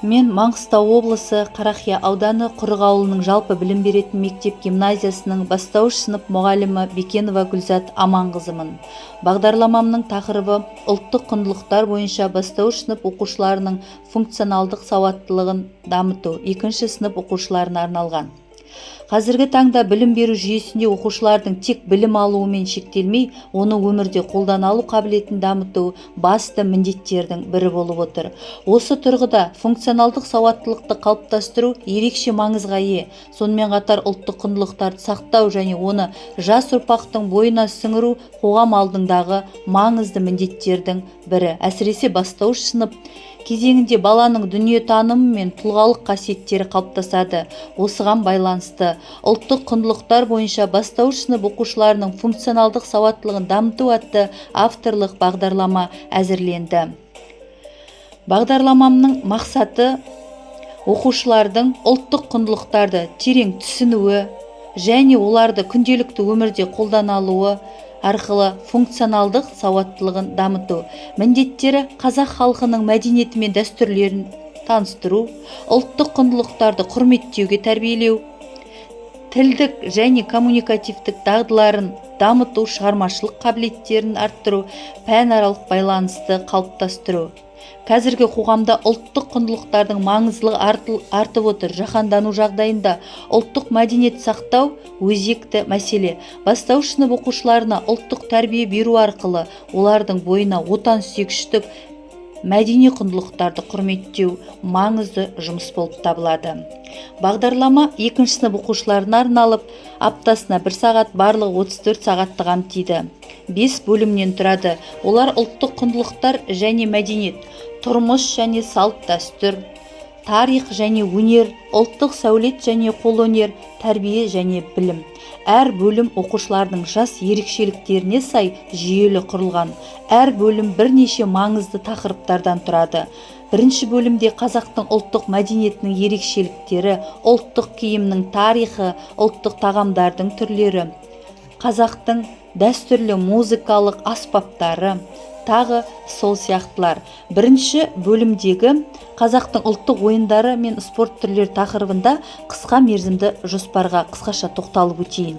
Мен Маңғыстау облысы, Қарақия ауданы, Құрық ауылының жалпы білім беретін мектеп гимназиясының бастауыш сынып мұғалімі Бекенова Гүлзат Аманқызымын. Бағдарламамның тақырыбы: ұлттық құндылықтар бойынша бастауыш сынып оқушыларының функционалдық сауаттылығын дамыту, екінші сынып оқушыларына арналған. Қазіргі таңда білім беру жүйесінде оқушылардың тек білім алуымен шектелмей, оны өмірде қолдана алу қабілетін дамыту басты міндеттердің бірі болып отыр. Осы тұрғыда функционалдық сауаттылықты қалыптастыру ерекше маңызға ие. Сонымен қатар ұлттық құндылықтарды сақтау және оны жас ұрпақтың бойына сіңіру қоғам алдындағы маңызды міндеттердің бірі. Әсіресе бастауыш сынып кезеңінде баланың дүниетанымы мен тұлғалық қасиеттері қалыптасады. Осыған байланысты «Ұлттық құндылықтар бойынша бастауыш сынып оқушыларының функционалдық сауаттылығын дамыту» атты авторлық бағдарлама әзірленді. Бағдарламамның мақсаты: оқушылардың ұлттық құндылықтарды терең түсінуі және оларды күнделікті өмірде қолдана алуы арқылы функционалдық сауаттылығын дамыту. Міндеттері: қазақ халқының мәдениеті мен дәстүрлерін таныстыру, ұлттық құндылықтарды құрметтеуге тәрбиелеу, тілдік және коммуникативтік дағдыларын дамыту, шығармашылық қабілеттерін арттыру, пәнаралық байланысты қалыптастыру. Қазіргі қоғамда ұлттық құндылықтардың маңыздылығы артып отыр. Жаһандану жағдайында ұлттық мәдениет сақтау өзекті мәселе. Бастауыш сынып оқушыларына ұлттық тәрбие беру арқылы олардың бойына отансүйгіштік, мәдени құндылықтарды құрметтеу маңызды жұмыс болып табылады. Бағдарлама екінші сынып оқушыларына арналып, аптасына бір сағат, барлығы 34 сағатты қамтиды. Бес бөлімнен тұрады. Олар: ұлттық құндылықтар және мәдениет, тұрмыс және салт-дәстүр, тарих және өнер, ұлттық сәулет және қолөнер, тәрбие және білім. Әр бөлім оқушылардың жас ерекшеліктеріне сай жүйелі құрылған. Әр бөлім бірнеше маңызды тақырыптардан тұрады. Бірінші бөлімде қазақтың ұлттық мәдениетінің ерекшеліктері, ұлттық киімнің тарихы, ұлттық тағамдардың түрлері, қазақтың дәстүрлі музыкалық аспаптары, тағы сол сияқтылар. Бірінші бөлімдегі «Қазақтың ұлттық ойындары мен спорт түрлері» тақырыбында қысқа мерзімді жоспарға қысқаша тоқталып өтейін.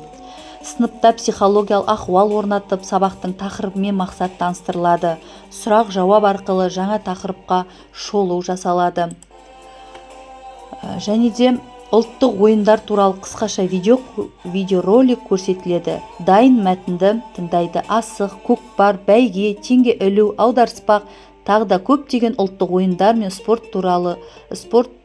Сыныпта психологиялық ахуал орнатып, сабақтың тақырыбы мен мақсаты таныстырылады. Сұрақ жауап арқылы жаңа тақырыпқа шолу жасалады және де ұлттық ойындар туралы қысқаша видеоролик көрсетіледі. Дайын мәтінді тыңдайды. Асық, көкпар, бәйге, теңге ілу, аударыспақ, тағы да көптеген ұлттық ойындар мен спорт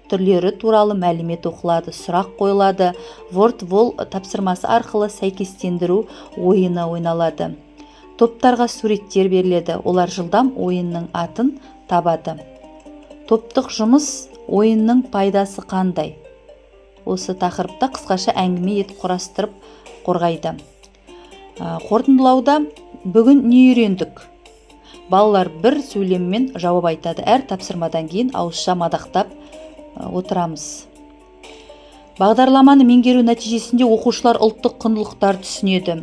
түрлері туралы мәлімет оқылады, сұрақ қойылады. Wordwall тапсырмасы арқылы сәйкестендіру ойыны ойналады. Топтарға суреттер беріледі, олар жылдам ойынның атын табады. Топтық жұмыс, ойынның пайдасы қандай, осы тақырыпта қысқаша әңгіме етіп құрастырып қорғайды. Қорытындылауда «Бүгін не үйрендік?» Балалар бір сөйлеммен жауап айтады. Әр тапсырмадан кейін ауызша мадақтап отырамыз. Бағдарламаны меңгеру нәтижесінде оқушылар ұлттық құндылықтарды түсінеді,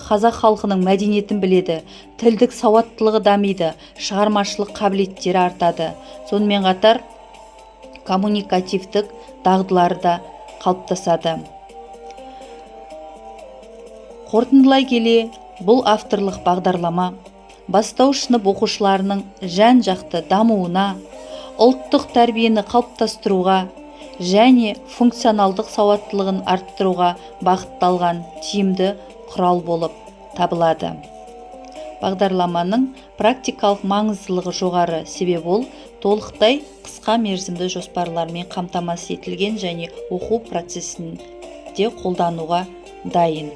қазақ халқының мәдениетін біледі, тілдік сауаттылығы дамиды, шығармашылық қабілеттері артады, сонымен қатар коммуникативтік дағдылары да қалыптасады. Қорытындылай келе, бұл авторлық бағдарлама бастауыш сынып оқушыларының жан-жақты дамуына, ұлттық тәрбиені қалыптастыруға және функционалдық сауаттылығын арттыруға бағытталған тиімді құрал болып табылады. Бағдарламаның практикалық маңыздылығы жоғары, себебі ол толықтай қысқа мерзімді жоспарлармен қамтамасыз етілген және оқу процесінде қолдануға дайын.